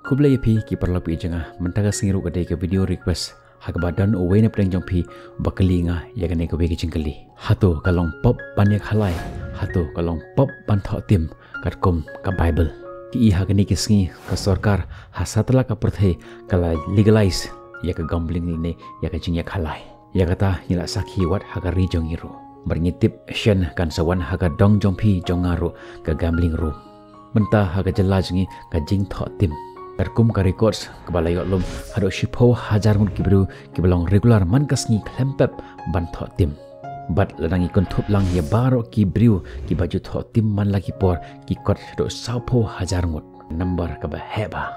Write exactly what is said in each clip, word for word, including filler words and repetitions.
Khublei ïa phi ki paralok jong nga, mynta ka sngi ruh ka dei ka video request ha kaba don uwei na pdeng jong phi ba kylli nga ïa kane kawei ka jingkylli. Hato ka long pop ban ïakhalai? Hato ka long pop ban thoh tim katkum ka Bible? Ki i ha kane ki sngi ka sorkar ha satlak ka pyrthei ka la legalize ïa ka gambling lane ïa ka jingïakhalai. Ïa kata ngi la sakhi wat ha ka ri jong ngi ruh. Bad ngi tip shen kan sa wan ha ka dong jong phi jong nga ruh ka gambling room. Mynta ha ka jylla jong ngi ka jingthoh tim, katkum ka records kaba la ïoh lum, haduh shiphew hajar ngut ki briew kiba long regular man ka sngi khlem pep ban thoh tim. Bad lada ngi kynthup lang ïa baroh ki briew kiba ju thoh tim man la ki por, ki kot haduh sawphew hajar ngut. Number kaba heh bha.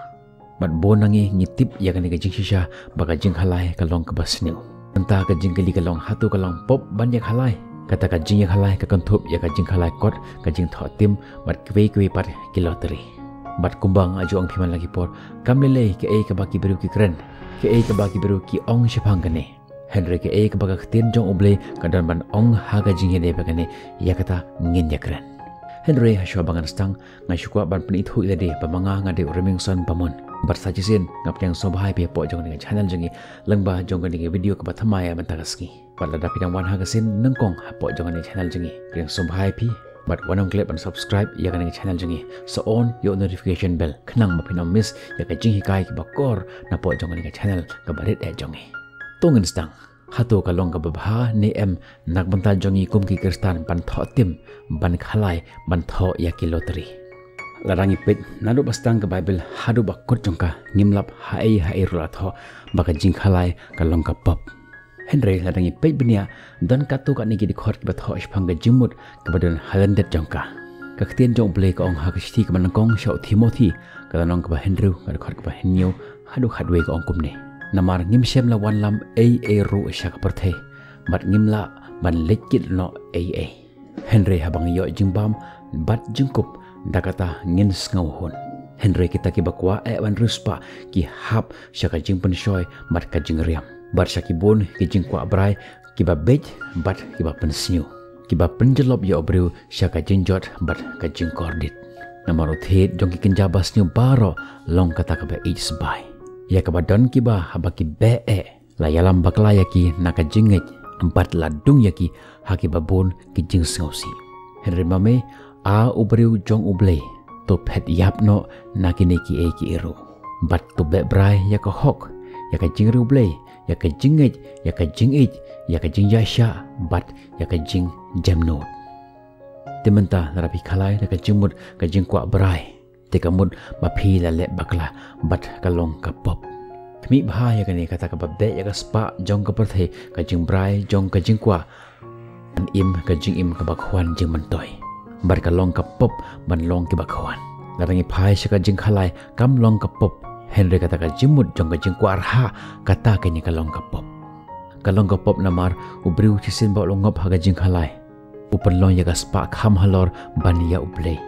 Bad bun na ngi ngi tip ïa kane ka jingshisha ba ka jingkhalai ka long kaba sniew. Mynta ka jingkylli ka long, hato ka long pop ban ïakhalai? Kata ka jingïakhalai ka kynthup ïa ka jingkhalai kot, ka jingthoh tim bad kiwei kiwei pat ki lottery. Bad kumba nga ju ong phi man la ki por, kam lei lei kaei kaba ki briew ki kren, kaei kaba ki briew ki ong shaphang kane. Hynrei kaei kaba ka ktien jong U Blei ka don ban ong ha ka jingïadei bad kane, ïa kata ngin ïakren. Hynrei ha shuwa ba ngan sdang, nga shu kwah ban pynithuh ïa lade ba ma nga nga dei u Remingson Bamon. Bad sa shisien nga pdiang sngewbha ïa phi hapoh jong kane ka channel jong ngi, lyngba jong kane ka video kaba thymmai ïa mynta ka sngi. Bad lada phi dang wan ha ka sien nyngkong hapoh jong kane ka channel jong ngi, pdiang sngewbha ïa phi bad wat nym klet ban subscribe ïa kane ka channel jong ngi. Sa on ïa u notification bell khnang ba phin ym miss ïa ka jinghikai kaba kor napoh jong kane ka channel kaba rit eh jong ngi. To ngin sdang. Hato ka long kaba bha ne em na ka bynta jong ngi kum ki Khristan ban thoh tim, ban khalai, ban thoh ïa ki lottery? Lada ngi peit naduh ba sdang ka Bible haduh ba kut jong ka, ngim lap haei haei ruh la thoh ba ka jingkhalai ka long ka pop. Hynrei lada ngi peit bniah, don katto katne ki dkhot kiba thoh shaphang ka jingmut kaba don ha lyndet jong ka. Ka ktien jong U Blei ka ong ha ka shithi kaba nyngkong sha u Timothi, ka lynnong kaba hynriew, ka dkhot kaba hynñiew haduh khatwei, ka ong kumne: Namar ngim shym la wanlam ei ei ruh sha ka pyrthei, bad ngim lah ban leit kit noh ei ei. Hynrei haba ngi ïoh jingbam bad jingkup, da kata ngin sngewhun. Hynrei kita kiba kwah eh ban riewspah ki hap sha ka jingpynshoi bad ka jingriam, bad sha ki bun ki jingkwah brai kiba beit bad kiba pynsniew, kiba pynjyllop ïa u briew sha ka jingjot bad ka jingkordit. Namar u thied jong ki kynja basniew baroh long kata kaba ïeit sbai, ïa kaba don kiba, haba ki beh eh, la ïalam bakla ïa ki na ka jingngeit, bad la dung ïa ki ha kiba bun ki jingsngewsih. Hynrei ma me, a u briew jong U Blei, to phet ïap noh na kine kiei kiei ruh, bad to beh brai ïa ka hok, ïa ka jingriewblei, ïa ka jingngeit, ïa ka jingïeit, ïa ka jingïaishah, bad ïa ka jingjemnud. Te mynta lada phi khalai da ka jingmut ka jingkwah brai, te ka mut ba phi la leh bakla bad ka long ka pop. Khmih bha ïa kane, kata kaba beh ïa ka spah jong ka pyrthei, ka jingbrai jong ka jingkwah, ban im ka jingim kaba khwan jingmyntoi, bad ka long ka pop ban long kiba khwan. Lada ngi phai sha ka jingkhalai, kam long ka pop, hynrei kata ka jingmut jong ka jingkwah rhah, kata kane ka long ka pop. Ka long ka pop namar u briew shisien ba u la ngop ha ka jingkhalai, u pynlong ïa ka spah kham halor ban ïa U Blei.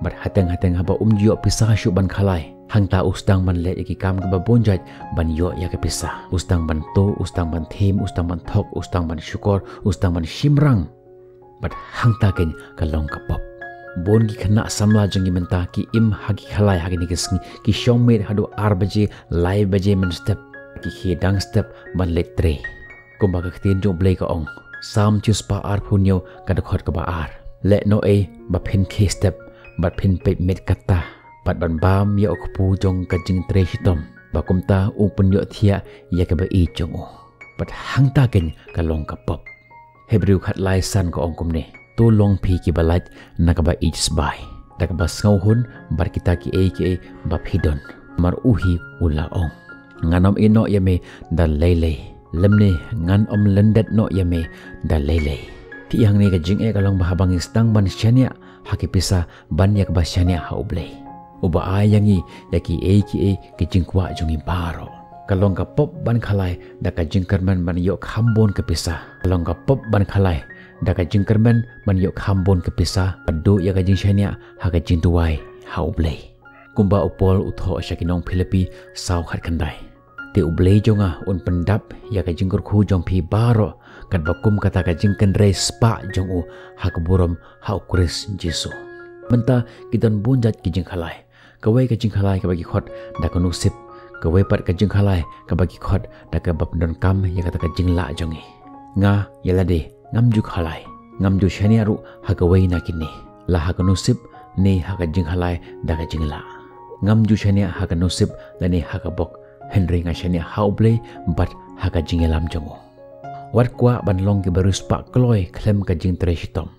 Bad hateng hateng haba um ju ïoh pisa shuh ban khalai, hangta u sdang ban leh ïa ki kam kiba bun jait ban ïoh ïa ka pisa. U sdang ban tuh, u sdang ban thiem, u sdang ban thok, u sdang ban shukor, u sdang ban shim rang. Bad hangta keiñ ka long ka pop. Bun ki khynnah samla jong ngi mynta ki im ha ki khalai ha kine ki sngi, ki shong miet haduh ar baje, lai baje mynstep, ki khie dang step ban leit trei. Kumba ka ktien jong U Blei ka ong, Salm shispah arphew hynñiew, ka dkhot kaba ar: Leh noh ei ba phin khie step, bad phin peit miet katta, bad ban bam ïa u kpu jong ka jingtrei shitom, ba kumta u pynïohthiah ïa kaba ïeit jong u. Bad hangta keiñ ka long ka pop. Hebru khatlai san ka ong kumne: To long phi kiba lait na kaba ïeit sbai, da kaba sngewhun bad kita kiei kiei ba phi don. Namar u hi u la ong, Ngan ym ïehnoh ïa me da lei lei, lymne ngan ym lyndet noh ïa me da lei lei. Te hangne ka jingeh ka long ba haba ngi sdang ban shaniah ha ki pisa ban ïa kaba shaniah ha U Blei, uba ai ïa ngi ïa kiei kiei ki jingkwah jong ngi baroh. Ka long ka pop ban khalai da ka jingkyrmen ban ïoh kham bun ka pisa. Ka long ka pop ban khalai da ka jingkyrmen ban ïoh kham bun ka pisa, haduh ïa ka jingshaniah ha ka jingduwai ha U Blei. Kumba u Paul u thoh sha ki nong Philippi saw khatkhyndai: Te U Blei jong nga un pyndap ïa ka jingkyrkhu jong phi baroh, katba kum kata ka jingkynrei spah jong u ha ka burom ha U Khrist Jisu. Mynta ki don bun jait ki jingkhalai. Kawei ka jingkhalai kaba ki khot da ka nusip, kawei pat ka jingkhalai kaba ki khot da kaba pyndonkam ïa kata ka jinglah jong ngi. Nga ïa lade ngam ju khalai, ngam ju shaniah ruh ha kawei na kine, la ha ka nusip ne ha ka jingkhalai da ka jinglah. Ngam ju shaniah ha ka nusip lane ha ka bok, hynrei nga shaniah ha U Blei bad ha ka jingïalam jong u. Wat kwah ban long kiba riewspah kloi khlem ka jingtrei shitom.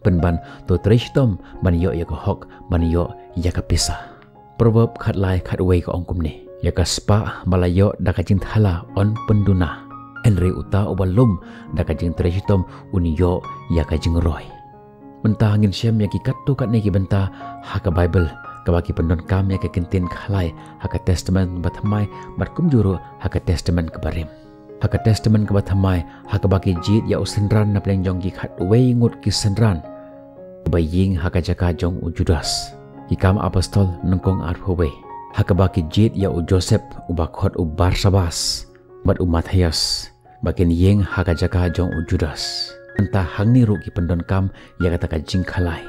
Pynban to trei shitom ban ïoh ïa ka hok, ban ïoh ïa ka pisa. Proverb khatlai khatwei ka ong kumne: Ïa ka spah ba la ïoh da ka jingthala yn pynduna, hynrei uta uba lum da ka jingtrei shitom un ïoh ïa ka jingroi. Mynta ngin shem ïa ki katto katne ki bynta ha ka Baibl kaba ki pyndonkam ïa ka kyntien khalai ha ka Testament Bathymmai bad kumjuh ruh ha ka Testament Barim. Ha ka Testament Bathymmai, ha kaba ki jied ïa u synran na pdeng jong ki khatwei ngut ki synran ba ïeng ha ka jaka jong u Judas. Ki Kam Apostol nyngkong arphew wei, ha kaba ki jied ïa u Joseph uba khot u Barsabas bad u Matthias ba kin ïeng ha ka jaka jong u Judas. Mynta hangne ruh ki pyndonkam ïa kata ka jingkhalai.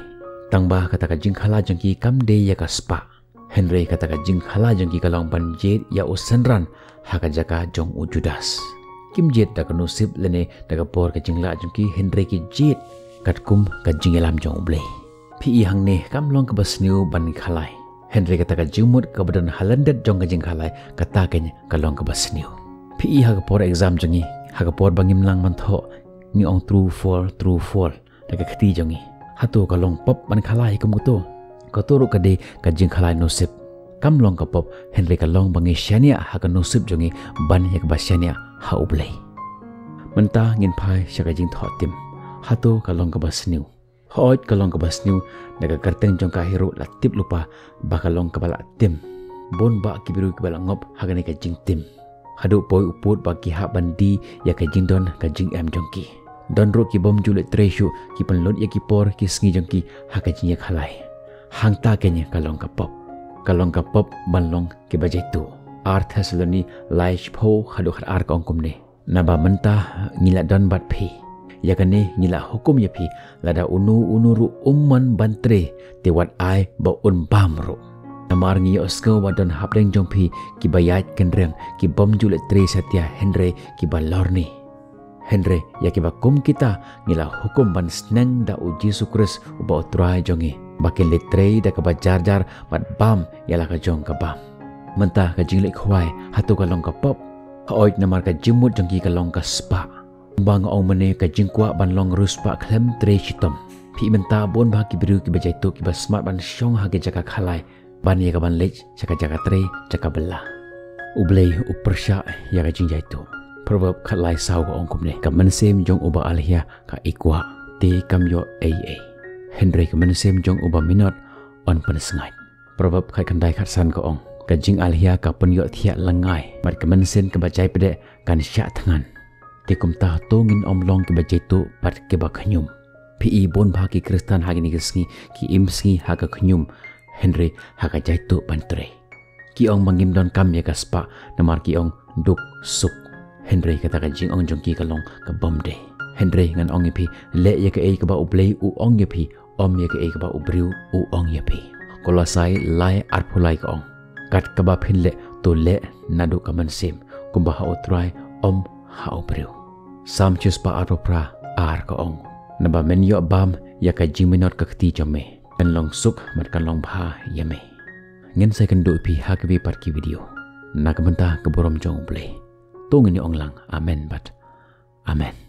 Tangba kata ka jingkhalai jong ki kam dei ïa ka spah, hynrei kata ka jingkhalai jong ki ka long ban jied ïa u synran ha ka jaka jong u Judas. Kim jied da ka nusip lane da ka por ka jinglah jong ki, hynrei ki jied katkum ka jingïalam jong U Blei. Phi i, hangne kam long kaba sniew ban khalai, hynrei kata ka jingmut kaba don ha lyndet jong ka jingkhalai, kata keiñ ka long kaba sniew. Phi i, ha ka por exam jong ngi, ha ka por ba ngim nang ban thoh, ngi ong true, false, true, false da ka kti jong ngi. Hato ka long pop ban khalai kum kato? Kato ruh ka dei ka jingkhalai nusip. Kam long ka pop, hynrei ka long ba ngi shaniah ha ka nusip jong ngi ban ïa kaba shaniah ha U Blei. Mynta ngin phai sha ka jingthoh tim. Hato ka long kaba sniew? Hooid, ka long kaba sniew, da ka kyrteng jong ka hi ruh la tip lypa ba ka long kaba la tim. Bun bah ki briew kiba la ngop ha kane ka jingtim. Haduh poi u pud ba ki hap ban die ïa ka jingdon ka jingem jong ki. Don ruh ki bym ju leit trei shuh, ki pynlut ïa ki por ki sngi jong ki ha ka jingïakhalai. Hangta keiñ ka long ka pop. Ka long ka pop ban long kiba jaituh. Ar Thessaloni lai shiphew haduh khatar ka ong kumne: Naba mynta ngi la don bad phi. Ïa kane ngi la hukum ïa phi, lada uno uno ruh um mon ban trei, te wat ai ba un bam ruh. Namar ngi ïohsngew ba don hapdeng jong phi kiba ïaid kynreng, ki bym ju leit trei satia, hynrei kiba lorni. Hynrei ïa kiba kum kita ngi la hukum ban sneng da U Jisu Khrist uba U Trai jong ngi, ba kin leit trei da kaba jar jar bad bam ïa la ka jong ka bam. Mynta ka jingleit khwai, hato ka long ka pop? Hooid, namar ka jingmut jong ki ka long ka spah. Kumba nga ong mynne, ka jingkwah ban long riewspah khlem trei shitom. Phi i, mynta bun bah ki briew kiba jaituh kiba smat ban shong ha ki jaka khalai ban ïa kaban leit sha ka jaka trei, jaka bylla. U Blei u pyrshah ïa ka jingjaituh. Proverb khatlai saw ka ong kumne: Ka mynsiem jong uba alhia ka i kwah, te kam ïoh ei ei, hynrei ka mynsiem jong uba minot yn pynsngaid. Proverb khatkhyndai khatsan ka ong: Ka jingalhia ka pynïohthiah lyngngai, bad ka mynsiem kaba jaipdeh kan shah thngan. Te kumta to ngin ym long kiba jaituh bad kiba khñium. Phi i, bun bah ki Khristan ha kine ki sngi ki im sngi ha ka khñium, hynrei ha ka jaituh ban trei. Ki ong ba ngim donkam ïa ka spah, namar ki ong duk suk. Hynrei kata ka jingong jong ki ka long ka bym dei. Hynrei ngan ong ïa phi, leh ïa kaei kaba U Blei u ong ïa phi, ym ïa kaei kaba u briew u ong ïa phi. Kolosai lai arphew lai ka ong: Kat kaba phin leh, to leh naduh ka mynsiem, kumba ha U Trai, ym ha u briew. Salm shispah arphew phra ar ka ong: Naba men ïoh bam ïa ka jingminot ka kti jong me, men long suk bad kan long bha ïa me. Ngin sa ïakynduh ïa phi ha kawei pat ki video. Na ka bynta ka burom jong U Blei, to ngin ïa ong lang amen bad amen.